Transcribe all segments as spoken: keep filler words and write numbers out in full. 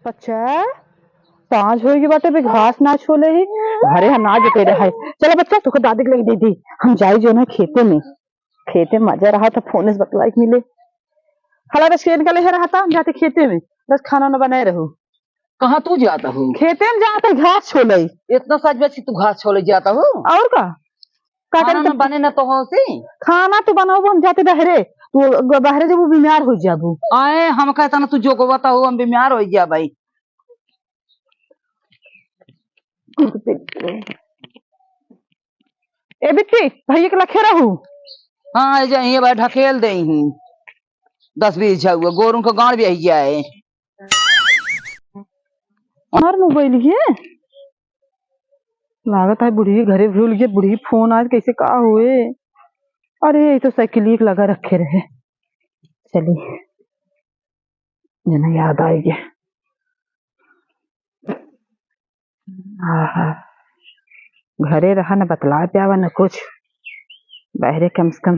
बच्चा, पाँच होई के बाटे, अभी घास ना छोले ही। घरे हम ना जेते रहे। चला बच्चा, तोके दादी के लगे दे दी। हम जाई जो ना खेते में। खेते में मजा रहा था, फोन से बतलाई के मिले। हला बस के इनका ले रहा था, हम जाते खेते में। बस खाना ना बनाए रहू। कहाँ तू जाता हूँ? खेते में जाता घास छोले। इतना सच बच कि तू घास छोले जाता हूँ? और का? का खाना करी ना तब? बने ना तो हो सी। खाना तो बनाओ, हम जाते बहरे। तू ग-, बहरे जब वो बीमार हो जाबू। आए, हम कहता ना तू जो को बताओ, हम बीमार हो गया भाई। ए बिट्टी, भैया के लखे रहू। हाँ, ए जा, ये भाई ढकेल दे ही। दस बीस झाउआ, गोरू का गाड़ भी आई जाए। हमार मोबाइल ये लागत है बुढ़ी घरे भूल गए, बुढ़ी फोन आज कैसे का हुए। अरे, ये तो साइकिल एक लगा रखे रहे। चली, जना याद आई गया। आहा, घरे रहा न बतला प्यावा न कुछ, बहरे कम से कम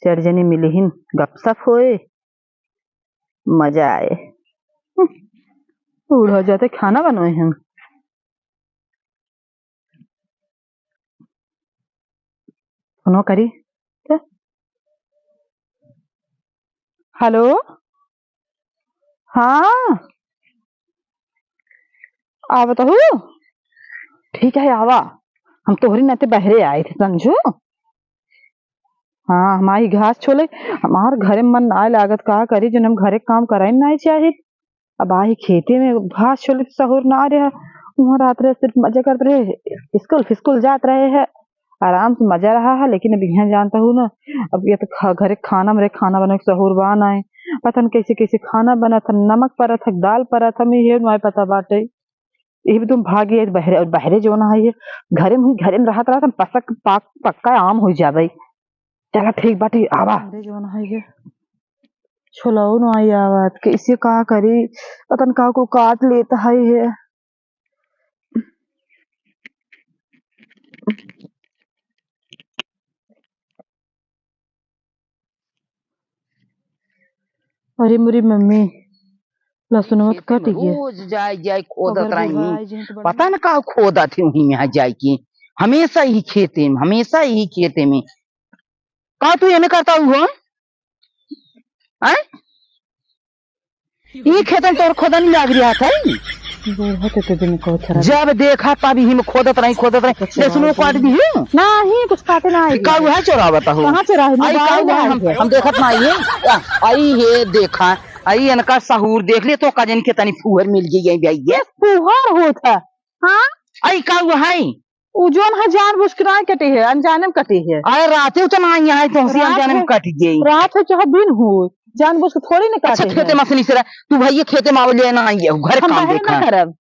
चार जनी मिलिहिन, गपशप होए, मजा आए। हम्म, बूढ़ा जाते खाना बनोए हम। फोनो करी। हेलो, हाँ, आवत हूँ। ठीक है, आवा। हम तोहरी नाते बहरे आए थे, समझू। हाँ, हमारी घास छोले, हमार घरे में मन ना लागत, का करी, जन हम घरे काम कराए ना चाहिए। अब आई खेते में घास छोले सहूर ना रहा, वहाँ रात रहे सिर्फ मजे करत रहे, स्कूल फिस्कूल जात रहे है, आराम से मजा रहा है। लेकिन अब यहाँ जानता हूँ ना, अब ये तो खा, घरे खाना मरे खाना बने सहूर बा ना है, पता न कैसे कैसे खाना बनत है, नमक परत है, दाल परत है, ये ना पता बाटे। ये भी तुम भागी है बहरे, और बहरे जो ना है ये घरे में, घरे में रहत रहत हम पसक पाक, पक्का आम हो जाबे। चला ठीक बाटी, आवा। अरे जवन है ये, छोलाऊ न आई आवत, कैसे का करी, पता न का को काट लेत है ये। अरे मोरी मम्मी, लहसुनवा तो कट गया। रोज जाए जाए खोदत अगर रही। बुढ़ाई जाए तो बड़ा पता न का खोदत ही वहीं यहाँ जाए के। हमेशा यही खेते में, हमेशा यही खेते में। का तू एने करता हूँ? आय? ई खेतन तोर खोदन लाग रहा था। बूढ़ा तो तो दिन को थरा। जब देखा तब ही में खोदत रही, खोदत रही। कुछ लहसुन वो काट दी। नहीं, कुछ काटे ना आई। का हुआ है चोरावत हो? कहाँ चोरा है? आई का मोबाइल हुआ है? हम, हम देखत ना आई है। आ, आई है देखा, आई इनका सहूर देख ले तो का जन के तनी फुहर मिल गई है भैया। ये फुहर होत है। हाँ? आई का हुआ है? उ जोन है जानबूझ के नाहीं कटी है, अनजाने में कटी है। अरे राते उ तो नाहीं है, तो हंसी रात अनजाने में है, कट गई। रात हो चाहे दिन हो, जानबूझ के थोड़ी ना अच्छा, काटे खेते हैं। मसनी से रह, तू भैया खेते में आवले ना आई है, घर हम काम बहरे देखा। ना करब।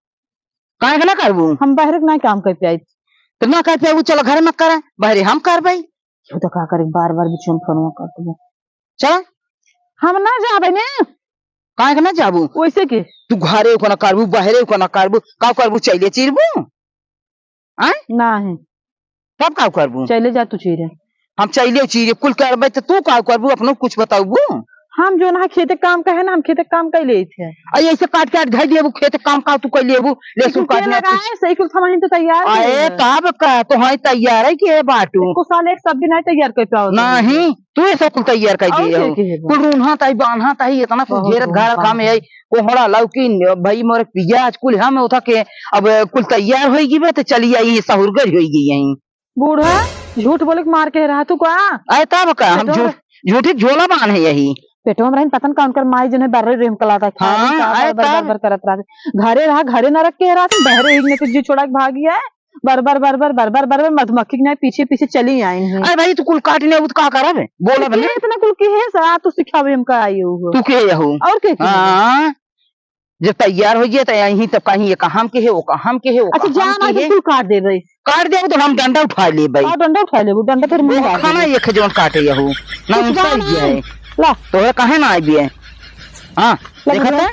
काहे के ना करबू? हम बहरे के ना काम कर पाई। तो ना कर पाबू, चलो घर में करे, बहरे हम करबे। क्यों तो का करे, बार बार बिचुन फोन करते हैं। चल। हम ना जाबे ने। काहे के ना जाबू? वैसे के? तू घरे को ना करबू, बहरे को ना करबू, का करबू, चैले चीरबू? आय? नाही। तब का करबू? चैले जा तू चीरे। हम चैले चीरे, कुल करबे तो तू का करबू, अपनो कुछ बताबू? हम जो ना खेते काम कहे ना, हम खेते काम कर लेते हैं। अरे ऐसे काट काट धर देबू, खेते काम का तू कर लेबू, लहसुन लेकिन काट के लेबू। लगाए, सही कुल सामान तो तैयार अरे नहीं है। तब का, तो है तैयार है कि है बाटू? एको साल एक सब्जी नहीं तैयार कर पाओ तुम। नहीं। तू ये सब कुल तैयार कर और दिए के हो। के है? कुल रून्हा ताई, बान्हा ताई, इतना कुल बहुत घेरत बहुत घारत काम है। कोहड़ा, लौकी, भाई मोरे पियाज, कुल हम उठा के अब कुल तैयार होई गी बे, तो चली आई, सहूरगर होई गी यहीं। बूढ़ा, झूठ बोले के मार के रहा तू का? आए तब का, हम पेटवा झूठ, झूठी झोला बांध है यही। पेटवा में रही पता न का उनकर माई जने बर्रे रेम कलाता था, हाँ, का आए बर, बर, तब। बर, बर करत रहा। घरे रहा, घरे ना रख के रहा, बहरे ही ने तो जी छोड़ा के भागी है। बर बर बर बर बर बर बर बर मधुमक्खी के नाई पीछे पीछे चली आई हैं। अरे भाई, तू कुल काट ले, वो तो का करब? बोला बने। इतना कुल की है सा, तू सिखावे हमका आई हो। तू के हो? और के, के हो? हाँ, जब तैयार हो गया तो यहीं तब कहीं ये काम के है, वो काम के है, वो अच्छा, काम जान के आज है। कुल काट दे भाई। काट दे तो हम डंडा उठा ले भाई। हाँ, डंडा उठा ले, वो डंडा फिर मुंह वो मार खाना देबे। ये खजौन काटे यहू। ना कुछ उनका गाना ये है। है। ला। तोहरे काहे ना आई भी है? हाँ, ला देखा भैया। था?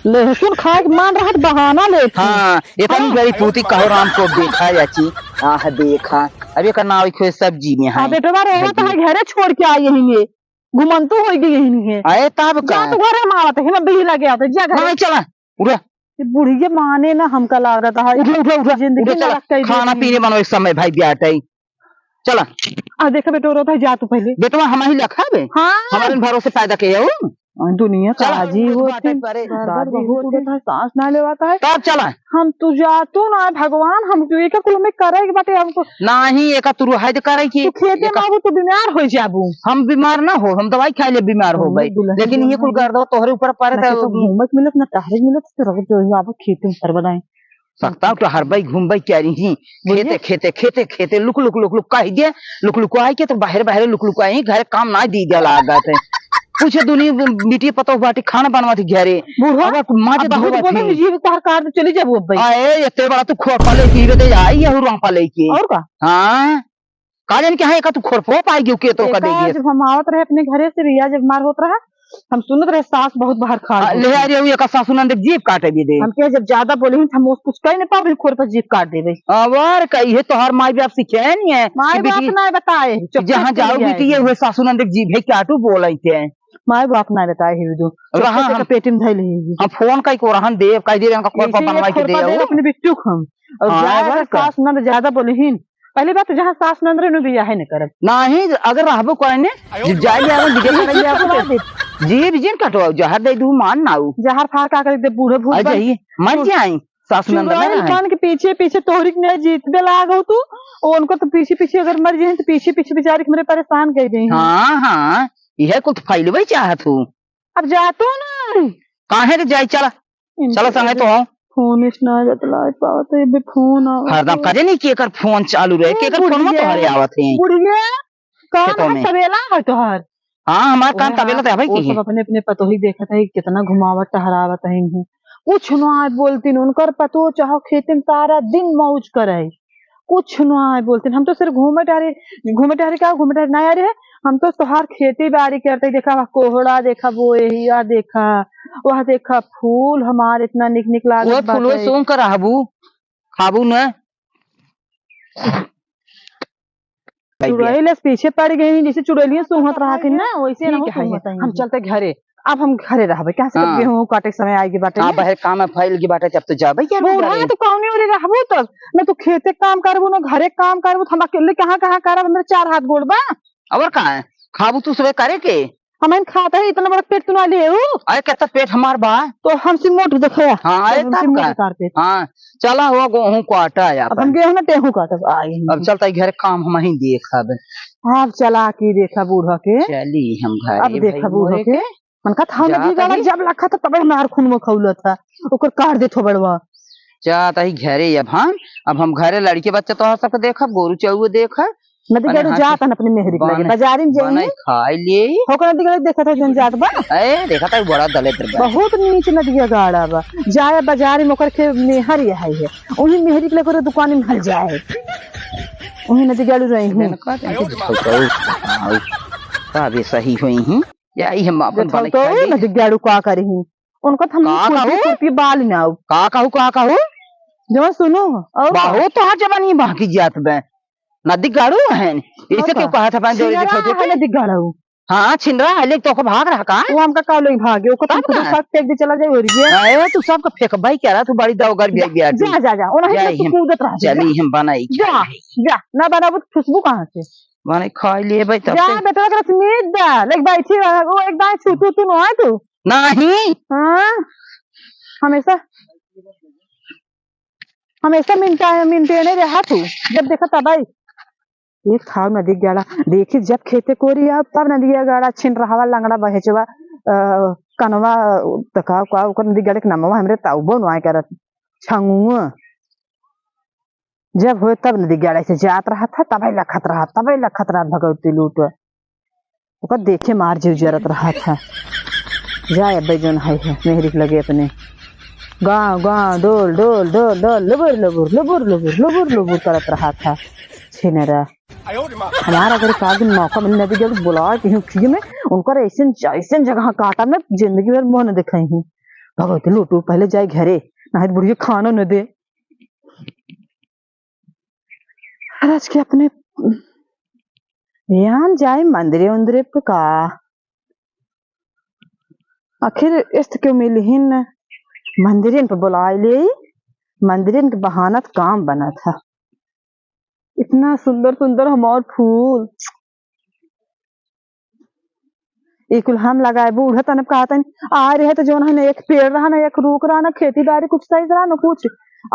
लहसुन खाए के मान रहा तो बहाना लेत है। हाँ, इतनी हाँ। बड़ी पूती कहो राम को देखा चाची। आह, देखा। अब एकर नाव खोए सब्जी में है। हाँ, बेटवा रोवा तो सब्जी। है, घरे छोड़ के आई यहीं में। घुमंतू होई गई यहीं में। अरे, तब का? जा तू घरे हम आवत है, हम बिही लगे आवत है, जा घरे। नहीं, चला। उठा। ये बुढ़िया माने ना, हमका लागत है। उठा, उठा, उठा, जिंदगी उठा, चला। नरक कई खाना देती। पीने बनो एक समय भाई ब्याह टाइम। चला। आ, देखा बेटो, रोता है, जा तू पहले। बेटवा, हम ही लखा बे। हाँ। हमारे भरोसे पैदा किया हो। दुनिया का चला। अजीब होती। बाटे परे। बार बार बार बहुत बार उड़त है, सांस ना लेवाता है। तब चला। हम तू जा तू ना, भगवान, हम तू एक कुल में करे के बाटे हमको। नाही, एका तू रुहाई दे करे की। तू खेते एका में आबू, तू बीमार हो जाबू। हम बीमार ना हो, हम दवाई खाए ले बीमार हो भाई। दुल्हन लेकिन ये कुल गर्दा तोहरे ऊपर परे ना तो तो घूमत मिलत, ना टहरे मिलत, तो रगत जो यहाँ पर खेते में सर बनाए। सकता तो हर भाई घूम भाई क्या रही। बोलिए। खेते, खेते, खेते, खेते, लुक, लुक, लुक, लुक, कह दे, लुक, लुक, आई के तो बाहर, बाहर लुक, लुक, आई, घर काम ना दी दे लागत है। पूछे दुनी बेटी पतोह बाटी खाना बनवा थी घरे। बूढ़ा, अब माँ अब बहुत धोवा बोल रही थी। जीव तोहर कार तो चली जाबू अब भाई। आए, इतने बड़ा तू खोपा लेके, ये तो आई है हुरापा लेके। और का? हाँ। का जाने के, हाँ, एका तू खोरपो पाई गयो के तो का एका दे दिए। जब हम आवत रहे अपने घरे से, रिया जब मार होत रहा, हम सुनत रहे सास बहुत बाहर खाड़ आ, होत ले रहे। आ रे, एका सासू नंद के जीभ काटे भी दे। हम के जब ज्यादा बोले ही, हम उस कुछ कह नहीं पावे, खोर पर जीभ काट देबे। अवर का, ये तोहार माई बाप सिखाए नहीं है माई कि बाप बेटी ना बताए, चुप जहाँ चुप जाओ चली बेटी, ये जाए। हुए सासू नंद के जीभ है, क्या तू बोलाई के? माई बाप ना बताए ही दो। रहा चुप हम, चुप पेट में धइले ही। हम फोन कई को रहन देव, कह दे इनका खोरपा ऐसे ये बनवा के खोरपा देव। देव अपने बिट्टू को हम। और हाँ, ज्यादा अगर का? सास नंद ज्यादा बोले ही, पहली बात तो जहाँ सास नंद रहे, नु बियाहे न करब। नाही, अगर रहबो करे ने, जब जाए ले आवे, बियाह करे ले आवे, तो जीभ जिन कटवाओ, जहर दे दू, मान ना आऊ। जहर फार का करे दे, बूढ़े भूत आ बन। जाइए, मर जाए, सास नंद ना चुड़ैल रहे। बन के पीछे पीछे तोहरी के नहीं जीतबे लागो तू, ओ उनको तो पीछे पीछे अगर मर जाए तो पीछे पीछे बेचारी के मेरे परेशान कर दे। हाँ, हाँ, यह कुल तो फैलवे चाहत हूँ। अब जा तू ना। काहे रे जाई, चला। इनके चला संगे तो हो। फोन इस ना बतला पावत है, बे फोन आवत हरदम है। करे नहीं कि एकर फोन चालू रहे, कि एकर फोन में बुढ़िया, तोहरे आवत है। बुढ़िया, कान खेतों में। तबेला है तोहर। हाँ, हमार कान ओहे तबेला हाँ, तो है भाई वो की सब है। अपने अपने पतोही देखत है, कितना घुमावत टहरावत है इन्हें। कुछ ना बोलतीन, उनकर पतो चाहो खेते में सारा दिन मौज करे। कुछ ना बोलते, हम तो सिर्फ घूमे टहरे, घूमे टहरे क्या, घूमे टहरे ना आ रहे हैं। हम तो तोहार खेती बाड़ी करते, देखा वह कोहड़ा, देखा बोएहिया, देखा वह, देखा फूल हमार इतना निक निक लागत वो फूलो बाटे। सूंघ कर रहबू, खाबू न। चुड़ैल पीछे पड़ गई, जैसे चुड़ैलियां सूंघत रहत है ना, वैसे ना हो सूंघत है। हम चलते घरे। अब हम घरे रहबे, क्या से हाँ। गेहूं काटे के समय आएगी बाटे हाँ, ना। बहर काम में फैल गई बाटे, जब तो जाबे क्या बूढ़ा घरे? तो कौनी ओरे रहबू तब? ना तू खेते काम करबू, ना घरे काम करबू, तो हम अकेले कहाँ, कहाँ करब? हमरे चार हाथ गोड़ बा। और का है? खाबू तू सुबह करे के? हम इन खाता है, इतना बड़ा पेट तू ना ले ऊ। अरे, कितना पेट हमार बा? तो हमसे मोट देखो। हाँ, अरे, तब हमसे तब मोट का? तार पेट। हाँ, चला हो, गेहूं काटा है अब अपन। हम गेहूं ना, गेहूं काटा, आई। अब चलता है घरे, काम हम ही देखब। अब चला के देखा बूढ़ा के। चली हम घरे अब देखा भाई बूढ़ा मोरे के। के। मन का था जा नदी गाड़ा तनी। जब लखा था तबे हमार खून में खौलत था। ओकर काट दे थोबड़वा। जा तही घरे अब हम, अब हम घरे लड़के बच्चा तोहर सबके देखब, गोरू चौगो देखब। नदी बने गाड़ू हाथ जात हन अपने मेहरी के लगे, बने, बाजारी में जाइए। बने खाई ले। होकर नदी गाड़ू देखत है जौन जात बा। ए, देखत है बड़ा दलिद्र बा। बहुत नीच नदिया गाड़ा बा। जाए बाजारी में ओकर के मेहर यही है। उही मेहरी के लेकर दुकान में हल जाए। उही नदी गाड़ू रही हूँ। इनका तो ऐसे झोंका उठा, का भी सही हुई ही। या, ई हम अपन देखो बने तो खाई। नदी गाड़ू का करी ही। उनका तो हम का खुरपी, कहू? खुरपी बाल ना हो। का कहू, का कहू? जमा सुनो, और का? बहुत तोहार जवानी बहकी जात बे। नदी गाड़ू है। इसे और क्यों का? कहा था, पानी दे दे, छिनरा छोटे है पे? नदी गाड़ू। हाँ, छिनरा है, लेकिन तो को भाग रहा का? वो हमका का लोग भागे, ओको तब तुम खुद ना। साथ फेंक दे चला जाए, और ये। अरे, तू सबका फेंकबाई क्या रहा? तू बड़ी दौगर भी जा, आई गया तू। जा, जा, जा, ओना जा, ही तू हम कूदत रहा, जा। चली, हम बनाई जा, खाई। जा, ना बनाबू तो खुशबू कहाँ से? माने खाई ले भाई, तब जा, से। बेटा, एक रस मीट दा, लेके बैठी रहा, वो एक दाएं छू, तू, तू नो है तू? नहीं। हाँ, हमेशा, हमेशा मिनटा, मिनटे नहीं रहा तू, जब देखा तब आई। एक खाओ नदी गाड़ा, देखी जब खेते कोरी आओ, तब नदी गाड़ा छिन रहावा, लंगड़ा बहेचवा, अ, कनवा, त का, का, ओकर नदी गाड़े के नमवा हमरे ताऊ बोनवाए करत, छंगुआ। जब होए तब नदी गाड़ा से जात रहा था, तबे लखत रहा, तबे लखत रहा भगवती लूट। ओकर देखे मार जीव जरत रहा था। जाए अब्बे जौन है, है, मेहरी के लगे अपने। गाँव, गाँव, डोल, डोल, डोल, डोल, लुबुर, लुबुर, लुबुर, लुबुर, लुबुर, लुबुर करत रहा था। छिनरा। हमारा अगर का दिन मौका मिले नदी गाड़ू बोला के हिउँ खिए में, उनकर ऐसन, ऐसन जगह काटा में जिंदगी भर मुँह न दिखाई हूँ। भगवती लूटू, पहले जाए घरे, नहीं तो बुढ़िया खाना न दे। आज के अपने यान जाए मंदिरे उंदिरे पे का? आखिर इस्त क्यों मिली ही न? मंदिरन पे बुलाए ले, मंदिरन के बहाना त काम बनत है। इतना सुंदर सुंदर हमार फूल, ई कुल हम लगाए। बूढ़ा तने कहत हन, आए रहे तो जौन है ना, एक पेड़ रहा ना, एक रूख रहा ना, खेती बाड़ी कुछ सही रहा ना कुछ।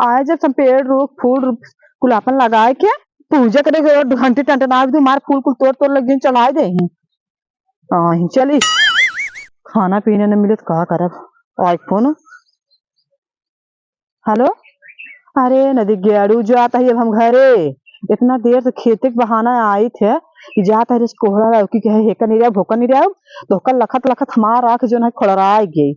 आए जब सब पेड़, रूख, फूल, रूख, कुल आपन लगाए के पूजा करे के, घंटी टंटना दू, मार फूल कुल तोड़ तोड़ लग दिन चढ़ाए दे हैं। हाँ, ही चली। खाना पीने न मिले तो का करब? आई फोन। हेलो, अरे नदी गेड़ू, जात ही अब हम घरे। इतना देर से खेते के बहाना आई थे कि जात ही कोहड़ा लौकी के है, हेका नहीं रहा, भोका नहीं रहा, तो ओकर लखत लखत हमार आँख जौन है खोलराए गई।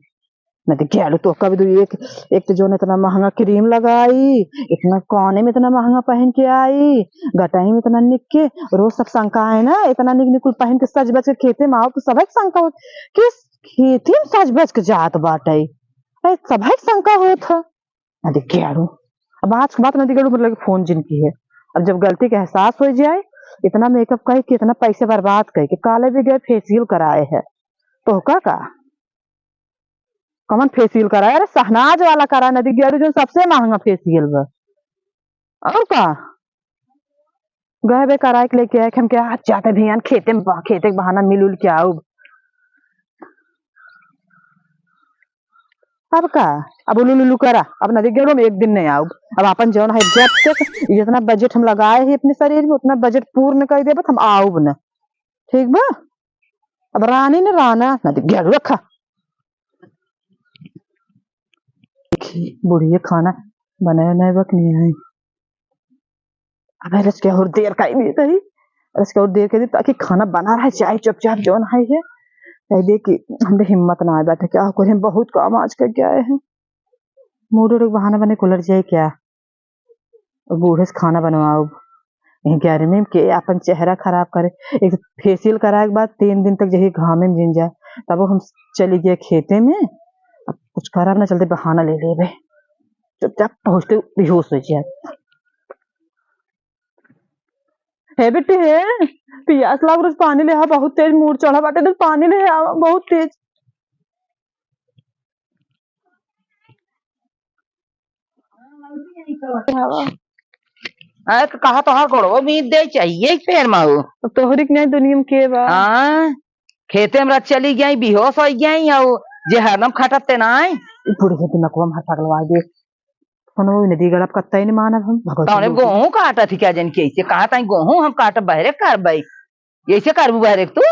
नदी गेड़ू, तो कभी दू एक, एक तो जौन इतना महंगा क्रीम लगाई, इतना काने में इतना महंगा पहन के आई, गटाई में इतना निक के, रोज सब शंका है ना, इतना निक निकुल पहन के सज बज के खेते में आओ तो सबक शंका हो कि खेते में सज बज के जात बाटे। अरे, सबक शंका होत है। नदी गेड़ू, अब आज के बात नदी गेड़ू मतलब कि फोन जिनकी है। अब जब गलती के एहसास हो जाए, इतना मेकअप कई के, इतना पैसे बर्बाद कई के, काले भी गए फेशियल कराए है, तो का का कमन फेशियल कराए? अरे शहनाज वाला कराए, नदी गेड़ू, जौन सबसे महंगा फेशियल बा। और का? गए बे कराए के लेके आए, हम क्या आज जाते भैया खेते में बा-, खेते के बहाना मिल उल के आउब। अब का? अब उलू लुलू करा, अब नदी गेड़ू में एक दिन नहीं आउब। अब अपन जौन है जब तक जितना बजट हम लगाए हैं अपने शरीर में, उतना बजट पूर्ण कर देबे तो हम आउब न। ठीक बा? अब रानी ने राना, नदी गेड़ू रखा। देखी, बुढ़िया खाना बनाए, बनाए बक नहीं है। अब रच के और देर कर दी तही, रच के और देर कर दी ताकि खाना बना रहे, चाय चुपचाप जौन है, है। कह दे कि हमरे हिम्मत ना आए बाटे, क्या करे, हम बहुत काम आज करके आए हैं। मूड उड़ के बहाना बने कुलर जाए क्या? और बूढ़े से खाना बनवाओ। यही गर्मी में के अपन चेहरा खराब करे। एक तो फेशियल कराए के बाद तीन दिन तक यही घामे में जिन जाए, तब हम चली गए खेते में। अब कुछ करब ना, चलते बहाना ले लेबे। चुपचाप पहुँचते बेहोश हो जाए। हे बेटी हे, पियास लाग रही, पानी ले आ, बहुत तेज मूड़ चढ़ा बाटे, तो पानी ले आ, बहुत तेज। अरे तो कहा तोहार गोड़वा मीत दे चाहिए एक पेड़ में हो। तो तोहरी के नहीं दुनिया में के बा? हाँ, खेते में रात चली गई, बेहोश हो गई, और जे हरदम खटत ते ना आए। ई बूढ़े के दिमागवा में हर पगलवा दे। फोनवा भी नदी गड़ब कत्ता ही नहीं मानब हम, भगवती तौने बोल। गोहूं काटत ही क्या जन के, ऐसे कहा ताई गोहूं हम काटब बहरे करबई, ऐसे करबू बहरे तू?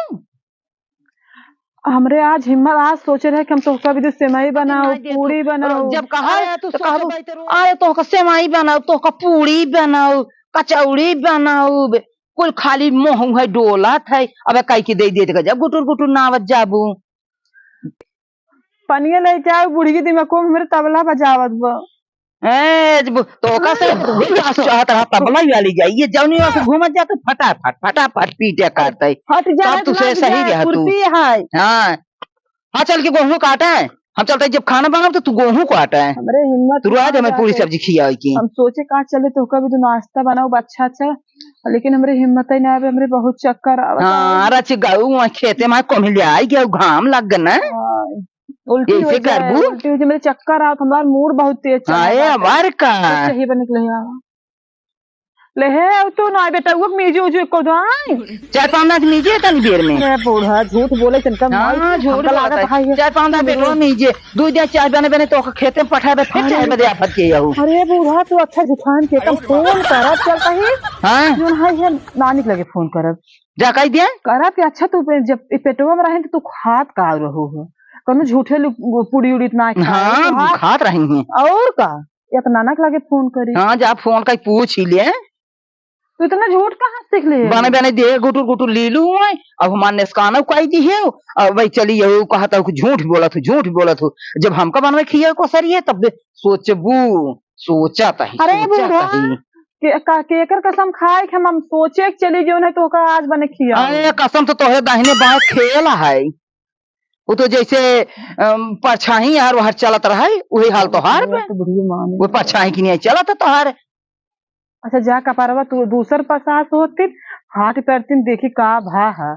हमरे आज हिम्मत, आज सोचे रहे कि हम तोहका भी दे सेवई बनाओ, नहीं दे तू। पूड़ी बनाओ। जब कहा अरे, है तू तो सोचे कहबू, बैठे रहो। अरे तोहका सेवई बनाओ, तोहका पूड़ी बनाओ, कचौड़ी बनाओ, कुल खाली मुंह है डोलत है। अब कह के दे दे तो जब गुटुर गुटुर नावत जाबू। पनिया ले जाओ, बुढ़िया दिमाग को हमरे तबला बजावत बा। ए, जब तोहका से हाँ। वही बात चाहत रहा, तबला वाली जाइए, जौनी ओर से घूमत जात फटाफट, फटाफट पीटे करते। हट जा, तब तू से सही रहा तू। कुर्सी है। हाँ। हाँ, चल के गोहूं काटे। हम चलते जब खाना बनाओ तो तू गोहूं काटे। हमरे हिम्मत तू आज ना हमें पूरी जाते। सब्जी खियाई की। हम सोचे कहाँ चले तो कभी तो नाश्ता बनाओ अच्छा अच्छा, लेकिन हमरे हिम्मत ही ना आवे, हमरे बहुत चक्कर आवत हाँ, है। अरे अच्छी गऊ वहाँ खेते में कम ले आई गया, घाम लग गया ना। हाँ। उल्टी हो ऐसे जाए, करबू? उल्टी हो जाए, मेरे चक्कर आवत, हमार मूड बहुत तेज चला हाँ, ए, बाटे। हमार का? तो सही बने के ले आवा। ले हे, अब तो ना बेटा, वो मीजे उजे को दो, आय। चाय पावना के मीजे तनी देर में। अरे बूढ़ा, झूठ बोले, तनका हाँ, माई, झूठ हमका बोलत लागत है। है ये। चाय पावना बेटवा मीजे, दूध दिया, चाय बने बने तो खेते में पठाए बे, फिर अरे। चाय बदे आफत के यहू। अरे बूढ़ा, तू अच्छा जुठान के, तब फोन करब चलता ही। हाँ। जोन है ये नानी के लगे फोन करब। जा कह दिया। करब के अच्छा, तू पे-, जब ई पेटवा में रहे तो तू खात का रहो हो? कौनो झूठे लु-, पूड़ी उड़ी ना खाए, हाँ, तो हाँ। खात रही हैं। और का? या तो नाना के लगे फोन करी। हाँ, जा फोन कई पूछ ही ले। तू इतना झूठ कहाँ सीख ले? बने बने दे गुटुर गुटुर लीलू है, अब हमार नेस्काना उकाई दी है, अब भाई चली यहू कहत हो कि झूठ बोलत हो, झूठ बोलत हो। जब हमका बनवे खिया को सरी है, तब दे सोचबू, सोचत ही, अरे सोचत बूढ़ा, ही। के, का, केकर कसम खाए कि हम, हम सोचे के चली जो नहीं तो का आज बने खिया। अरे कसम तो तोहरे दाहिने बाएं खेल है। वो तो जैसे, अम, परछाई यार वहर चलत रहे, वही हाल तोहार बे। तो बुढ़िया माने। वो परछाई की नहीं चलत है तोहार। अच्छा, जा कपारवा तू दूसर पसास होती, हाथ पैर तीन देखी का भा है।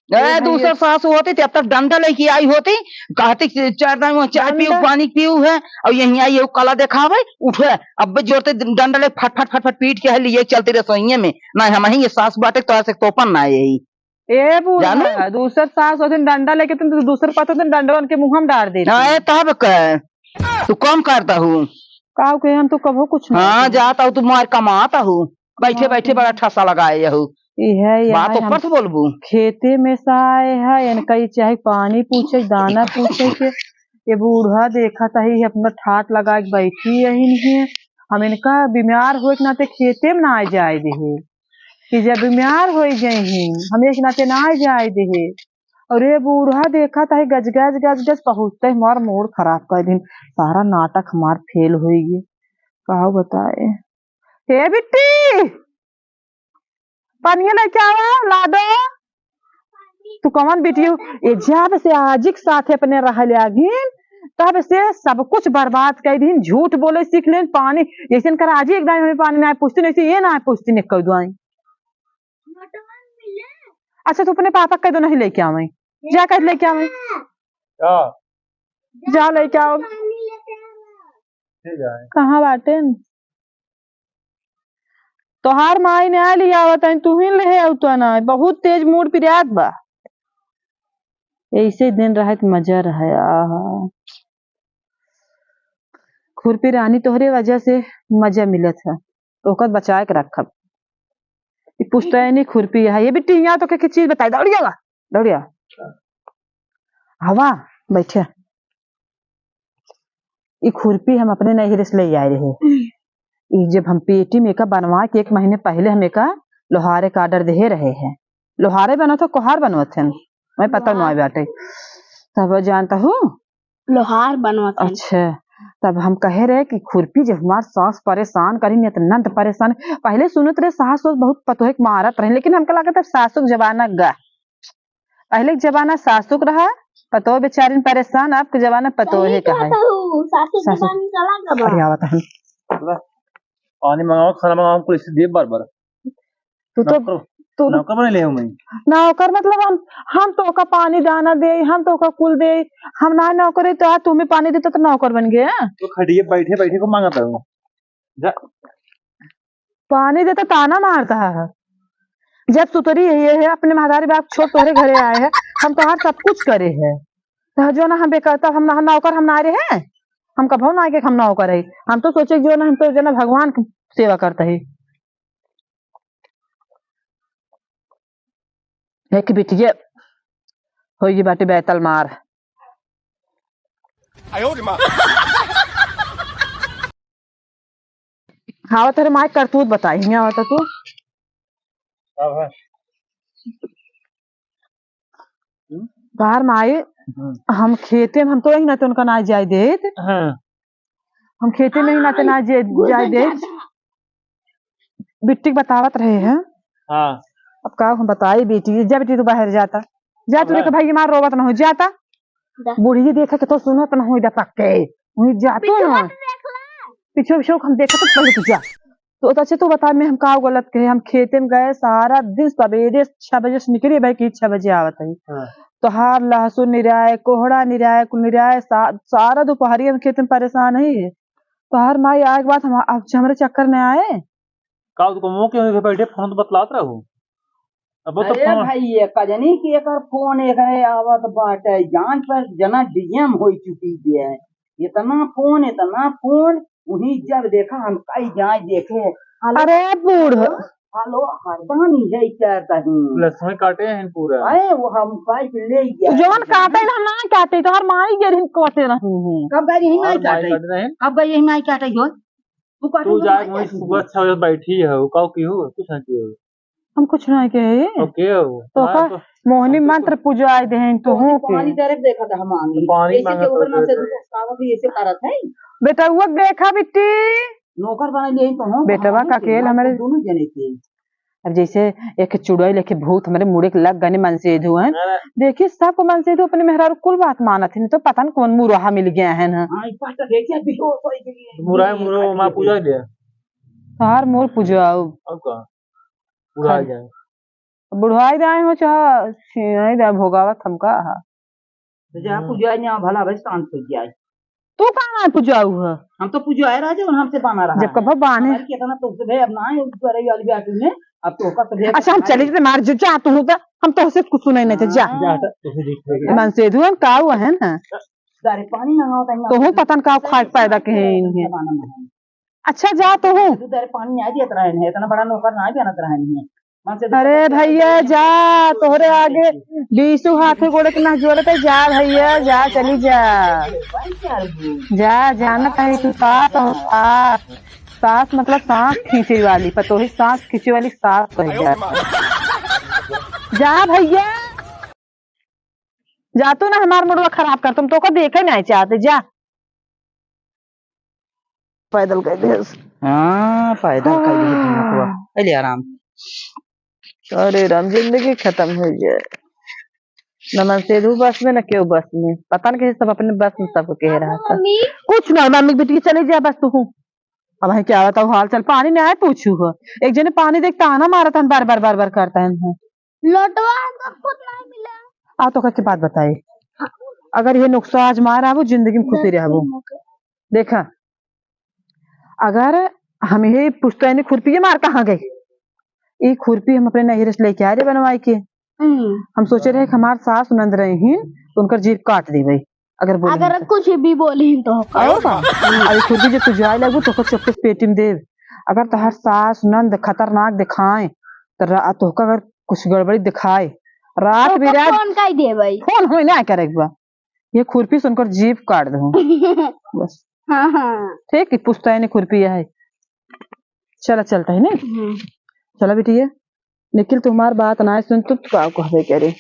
ए, ए भाई, दूसर सास होती, तब तक डंडा लेके आई होती, कहती कि चार दाई में चाय पीऊ, डंडा? पानी पीऊ है, और यहीं आई, ये कला देखावे, उठे, अब जोरते डंडा ले फट, फट, फट, फट पीट के है, लिए चलती रसोइये में, ना हम ही ये सास बाटे, तो ऐसे तोपन ना यही। ए बूढ़ा, जानू? दूसर सास होती, डंडा लेके तुम दूसर पात होती, डंडा उनके मुंह में डाल देती। हाँ, ए, तब का? तू कम करता हूँ। का के हम तो कभो कुछ नहीं हाँ, करी। जाता हूँ, तू मार कमाता हूँ। बैठे हाँ, बैठे तो बड़ा ठसा लगाए यहू। इहे, बात यहाँ ऊपर हम से बोलबू। खेते में से आए है, इनका ये चाहे पानी पूछे, दाना पूछे के। ये बूढ़ा देखत ही, ये अपना ठाट लगा के बैठी यही नहीं है। हम इनका बीमार होए के नाते खेते में ना आए जाए देहे। कि जब बीमार होई जइहीं, हम एक नाते ना जाए देहे। और ये बूढ़ा देखत ही गज गज गज गज पहुँचते हमार मूड खराब कर दिन। सारा नाटक हमार फेल होई गए। का बताए? ए बिट्टी, पानी लेके आवा, ला दो। तू कौन बिट्टी हो? ये जब से आजिक साथ अपने रह लागिन, तब से सब कुछ बर्बाद कर दीन, झूठ बोले सीख लेन। पानी जैसे कर आज ही एक दाई हमें पानी ना पूछती, नहीं ये ना पूछती, निकल दुआई। अच्छा, तू अपने पापा कह दो, नहीं लेके आवे, जा कह लेके आवे। का? जा लेके आओ। ठीक है। कहाँ बाटे? तोहार माई ने आ लिया आवत है, तू ही ले आऊ तो ना, बहुत तेज मूड पिरात बा। ऐसे दिन रहे तो मजा रहे। आहा, खुरपी रानी, तोहरे वजह से मजा मिलत है, तो ओकर बचाए के रखब। ई पुश्तैनी खुरपी है। ये बिट्टी, यहाँ तो के, के चीज बताई, दौड़िया बा, दौड़िया। हवा, बैठे। ई खुरपी हम अपने नैहरे से ले आए रहे। ई जब हम पेटी में एका बनवा के एक महीने पहले हम एका लोहारे का order दे रहे हैं। लोहारे बनत हो, कोहार बनवत हैं, मैं पता लोहार। नहीं बाटे। तब जानता हूँ, लोहार बनवत हन। अच्छा, तब हम कहे रहे कि खुरपी जब हमार सास परेशान करी, नहीं तो नंद परेशान। पहले सुनत रहे सास ओस बहुत पतोह के मारत रहे, लेकिन हमका लागत अब सासु के जमाना गा। पहले के जमाना सासु के रहा, पतोह बेचारिन परेशान, अब के जमाना पतोहे सही का है। कहत हूँ, सासु के सासु। जमाना चला गवा। अरे आवत है। पानी मंगाओ, खाना मंगाओ, कुल इसे दे बार बार। तू तो, नौकर, तू नौकर बने ले हूँ मैं। नौकर मतलब हम, हम तोका पानी दाना देई, हम तोका कुल देई, हम ना नौकर है तो आज तुम्हें पानी देता तो नौकर बन गया। तो खटिए बैठे बैठे को मांगता हूँ। जा। पानी देता ताना मारता है। जब सुतरी है, ये है अपने महतारी बाप छोड़ तोहरे घरे आए हैं, हम तोहार सब कुछ करे हैं। तो जो ना हम बेकार, तब हम ना, हम नौकर हम ना रहे हैं, हम कभो ना आए कि हम नौकर है। हम तो सोचे जो ना, हम तो जो ना भगवान की सेवा करता है। एक बिटिया होई बाटे बैतल मार। आयो रे माँ। हाँ, तेरे माई करतूत बताई, हियाँ आवता तू। अब है। हम्म? बाहर माई, हम्म। हम खेते में, हम तो यही ना तो उनका ना जाए देत। हाँ। हम खेते में ही ना तो ना जे-, जाए देत। बिट्टी के बतावत रहे हैं। हाँ। अब का हम बताई बेटी, जा बेटी तू बाहर जाता, जा तू हाँ। देख भाई मार रोवत ना हो, जाता। जा। बुढ़िया देखा के तो सुनत ना हो, जा पक्के वहीं जातो बिट्टू ना। मत देख ले। पीछे पीछे हम देखा तो पहले तू जा। तो अच्छा तू बता, मैं हम का गलत कहे, हम खेते में गए सारा दिन, सवेरे छह बजे से निकले भाई कि छह बजे आवत है। हाँ। तोहार लहसुन निराए, कोहड़ा निराए, कुल निराए, सा-, सारा दोपहरिया में खेते में परेशान है। तोहार माई आए के बाद हम, अब हमरे चक्कर में आए। का तू कमो के बैठे फोन तो बतलात रहू। अब तो अरे फोन भाई, ये कजनी की एकर फोन एकरे आवत बाटे, जान पर जना डीएम होई चुकी है। इतना फोन, इतना फोन, वहीं जब देखा हम कई जाए देखे। हेलो, अरे बूढ़। हेलो, हरदानी है क्या कहीं? लहसुन काटे हैं पूरा। अरे वो हम काट ले गया। जवन काटे ना, ना काटे, तोहर माई के दिन काटे रही हैं। कब गई यही माई और माई काटे? काटे रहे। कब गई यही माई काटे हो? तू काटे तू हो, जाए माई वहीं काटे। सुबह छह बजे बैठी है, वो काऊ की हो? कुछ ना की हो। हम कुछ नहीं कहे। ओके हो। तो हाँ, का तो मोहनी हम तो मंत्र पूजा आए दे हैं तो हो के। पानी डायरेक्ट देखा था हम आगे। तो पानी ऐसे मांगा के ऊपर तो ना से दे दे। उसका भी ऐसे करत है। बेटा वो देखा बिट्टी। नौकर बना लिए तो हो। बेटवा का केल हमारे दोनों जने के। अब जैसे एक चुड़ैल एक भूत हमारे मुड़े के लग गने मनसेधु हैं। अरे। देखिए सबको मनसेधु अपने मेहरारू कुल बात मानत हैं, तो पता न कौन मुरहा मिल गया है ना। हाँ, इस बात का देखिए बेहोश हो गई है। मुरहा, मुरहा माँ पूजा दे। तार मोर पूजा। अब का? पूरा आ हाँ। जाए। बुढ़ाई दाए हो चाहे छियाई दाए, भोगावत हमका हा। तो जा पूजा, यहाँ भला भाई शांत हो जाए। तू का ना पूजाऊ है? हम तो पूजाए रहा जब हमसे बना रहा जब है। कब बाने? हमारे कितना तो से भाई अब ना है, ऊपर वाली बात में, अब तो का तो भाई अच्छा, हम चले जते मार जो जा तू तो, हम तो से कुछ सुनाई नहीं थे, जा। हाँ। जा तो तू देख ले। मन से धुआं का हुआ है ना? दारे पानी मंगाओ, तनी तो हूँ पतन का खाए पैदा के हैं इन्हें। जमाना में है। अच्छा, जा तो हूँ। तू दारे पानी नहीं दिया तरह है, इतना बड़ा नौकर ना दिया ना तरह है। मन से अरे धुआं भैया, जा, तोहरे आगे बीसू हाथ गोड़ के ना जोड़त है, जा भैया, जा, चली जा। भाई क्या है? जा, जानत है तू सास और सास, सास मतलब सांस खींचे वाली, पतोही सांस खींचे वाली सास कह जा। जा भैया। जा तू ना हमार मुड़वा खराब कर, तुम तो को देखे नहीं चाहते, जा। पैदल कर दे। हाँ, पैदल कर दे हाँ। दिमागवा। ए ले आराम। अरे राम, जिंदगी खत्म हो जाए। न मन सेधु बस में, न केहू बस में। पता न कैसे सब अपने बस में सबको कह रहा था। मम्मी। कुछ ना, मम्मी बेटी चली जा बस तू। अब है क्या बताओ हाल चाल, पानी नहीं आए पूछू हो। एक जने पानी देख ताना मारत हन, बार बार बार बार करत हन। लोटवा हमको खुद नहीं मिला। आ तो के बात बताई, अगर ये नुस्खा आजमा रहबो, जिंदगी में खुशी रहबो। देखा, अगर हम ये पुश्तैनी खुरपी ये मार कहाँ गई? ये खुरपी हम अपने नैहरे से लेके आ रहे बनवाई के। हम्म। हम सोचे रहे कि हमार सास नंद रही हैं, तो उनकर जीभ काट देबे, अगर बोली अगर तो। कुछ भी बोली तो। और का? अरे खुरपी जो तू जाए लगबो, तो चुपके से पेटी में देब। अगर तोहर सास नंद खतरनाक दिखाए, तो रा-, तोहका अगर कुछ गड़बड़ी दिखाए, रात तो बिरात फोन काई देबे? फोन हमें ना करे के बा। ये खुरपी से उनकर जीभ काट दे। बस। हाँ, हाँ। ठीक है, पुश्तैनी खुरपी है। चला, चलता है ना? हम्म। चला बेटी, ये निखिल, तुम्हार बात ना सुन, तू का कहबे करे?